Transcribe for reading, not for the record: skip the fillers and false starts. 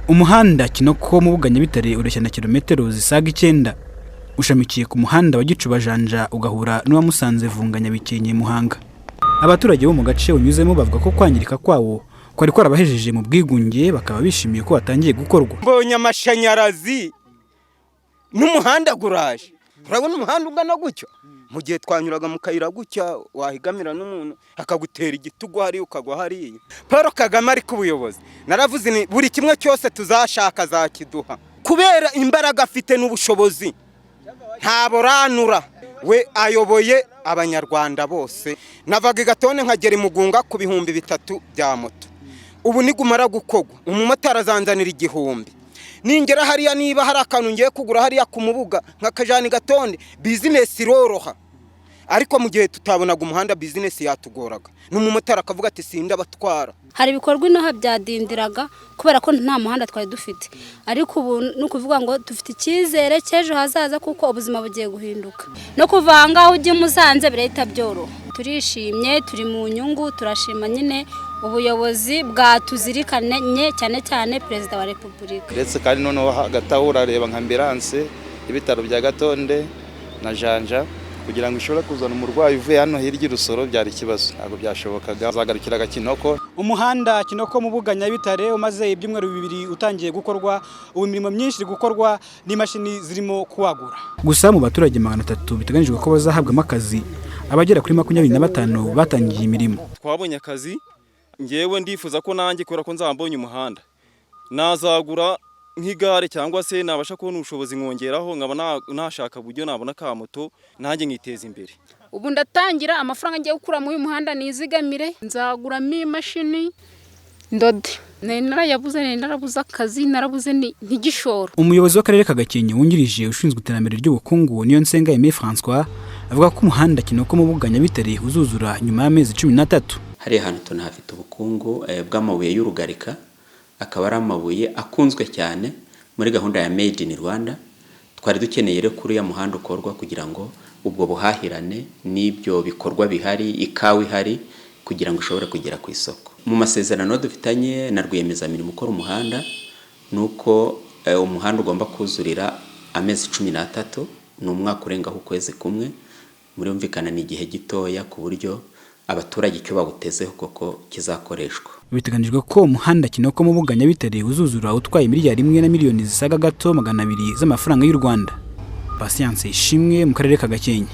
Umuhanda Kinoko Mubuga Nyabitare ureshya na kilometero zisaga 9, ushamikiye ku muhanda wa Gicuba Janja, ugahura n'uwa Musanze Vunga Nyabikenke Muhanga. Abaturage bo mu gace unyuzemo bavuga ko kwangirika kwawo kwari kwarabahejeje mu bwigunge, bakaba bishimiye ko watangiye gukorwa. Mbonye amashanyarazi n'umuhanda guraje. Urabona umuhanda ungana gutyo, mu gihe twanyuraga mu kayira gutya, wahigamira n'umuntu akagutera igitugu hariya, ukagwa hariya. Paul Kagame ari ku buyobozi, naravuze ni buri kimwe cyose tuzashaka azakiduha kubera imbaraga afite n'ubushobozi. Ntaboranura, we ayoboye Abanyarwanda bose. Navaga i Gatone nkagera i Mugunga ku 3000 bya moto. Ubu nigumara gukorwa, umumotari azanzanira 1000. Ningera hariya, niba hari akantu ngiye kugura hariya ku Mubuga nkakajana i Gatonde, business iroroha. Ariko mu gihe tutabonaga umuhanda, business yatugoraga, n'umumotari akavuga ati: "Sindabatwara." Hari ibikorwa inaha byadindiraga kubera ko nta muhanda twari dufite, ariko ubu ni ukuvuga ngo dufite icyizere cy'ejo hazaza, kuko ubuzima bugiye guhinduka. No kuva aha ngaha ujya i Musanze birahita byoroha. Turishimye, turi mu nyungu, turashima nyine ubuyobozi bwatuzirikanye, cyane cyane Perezida wa Repubulika. Ndetse kandi noneho hagati aho urareba nka ambulance y'ibitaro bya Gatonde na Janja, kugira ngo ishobore kuzana umurwayi uvuye hano hirya i Rusoro byari ikibazo, ntabwo byashobokaga, zagarukiraga Kinoko. Umuhanda Kinoko Mubuga Nyabitare umaze ibyumweru 2 utangiye gukorwa. Ubu imirimo myinshi iri gukorwa n'imashini zirimo kuwagura. Gusa mu baturage 300 biteganyijwe ko bazahabwamo akazi, abagera kuri 25 batangiye imirimo. Twabonye akazi. Ngewe ndifuza ko nanjye, kubera ko nzaba mbonye umuhanda, nazagura nk'igare, cyangwa se nabasha kubona ubushobozi nkongeraho, nkaba nashaka uburyo nabona ka moto, nanjye nkiteza imbere. Ubu ndatangira amafaranga ngiye gukura muri uyu muhanda nizigamire, nzaguramo imashini ndode. Nari narayabuze, nari narabuze akazi, narabuze n'igishoro. Umuyobozi w'akarere ka Gakenke wungirije ushinzwe iterambere ry'ubukungu, Niyonsenga Aimé François, avuga ko umuhanda Kinoko Mubuga Nyabitare uzuzura nyuma y'amezi 13. Hariya hantu tunahafite ubukungu bw'amabuye y'urugarika, akaba ari amabuye akunzwe cyane muri gahunda ya Made in Rwanda. Twari dukeneye rero kuri uriya muhanda ukorwa kugira ngo ubwo buhahirane n'ibyo bikorwa bihari, ikawa ihari, kugira ngo ishobore kugera ku isoko. Mu masezerano dufitanye na rwiyemezamirimo ukora umuhanda ni uko umuhanda ugomba kuzurira amezi 13, ni umwaka urengaho ukwezi kumwe. Murumvikana ni igihe gitoya ku buryo abaturage icyo bawutezeho koko kizakoreshwa. Biteganijwe ko umuhanda Kinoko Mubuga Nyabitare uzuzura utwaye miliyari 1 na miliyoni zisaga gato 200 z'amafaranga y'u Rwanda. Patience Ishimwe mu karere ka Gakenke.